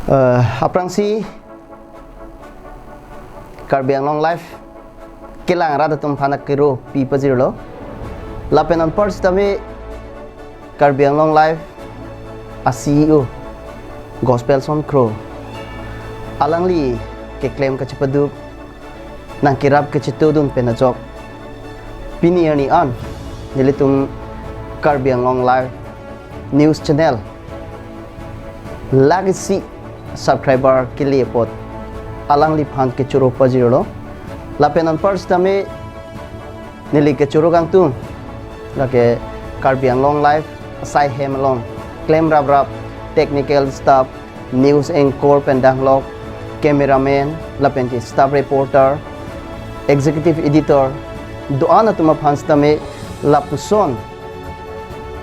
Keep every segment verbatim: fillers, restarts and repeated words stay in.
Eh, aphrangsi Karbi Anglong Live kelang rat atum aphan akero pi pajirlo. Lapen anpar sitame Karbi Anglong Live a-C E O Gospelson Kro, alangli keklem kachepaduk, nangkerap kachetudun pen ajok, pini arni an nelitum Karbi Anglong Live News Channel lakh isi subscriber kele apot alangliphan kechoro pajirlo. Lapen anpar sitame neli kechoro kangtung lake Karbi Anglong Live asai hem along klem raprap technical staff, news anchor pen danglok, cameraman, lapen ke staff reporter, executive editor, do-an atum aphan sitame lapuson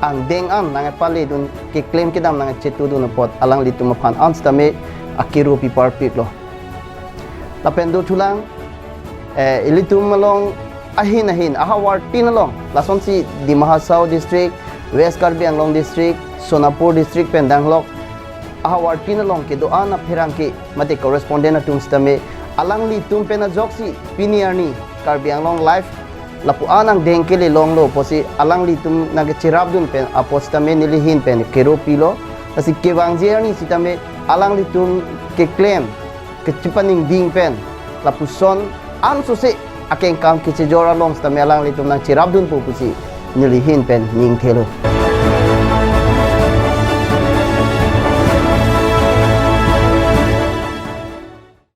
angdeng an nangpaledun, keklem kedam nangchetudun apot alanglitum aphan an sitame akero pi parpiklo. Lapen dothulang, eh, ilitum along ahin ahin ahavartin along, lasonsi Dima Hasao District, West Karbi Anglong District, Sonapur District pen danglok ahavartin along kedo-an apherangke mate correspondent atum sitame alanglitum pen ajoksi pini arni Karbi Anglong Live lapu-an angdeng kele longlo pusi alanglitum nangkecherapdun pen apot sitame neli ahin pen kero pilo. Lasi kevangji arni sitame alanglitum keklem kachepaningding pen lapuson ansose akengkam kechejor along sitame alanglitum nangcherapdunpo pusi neli ahin pen ningthelo.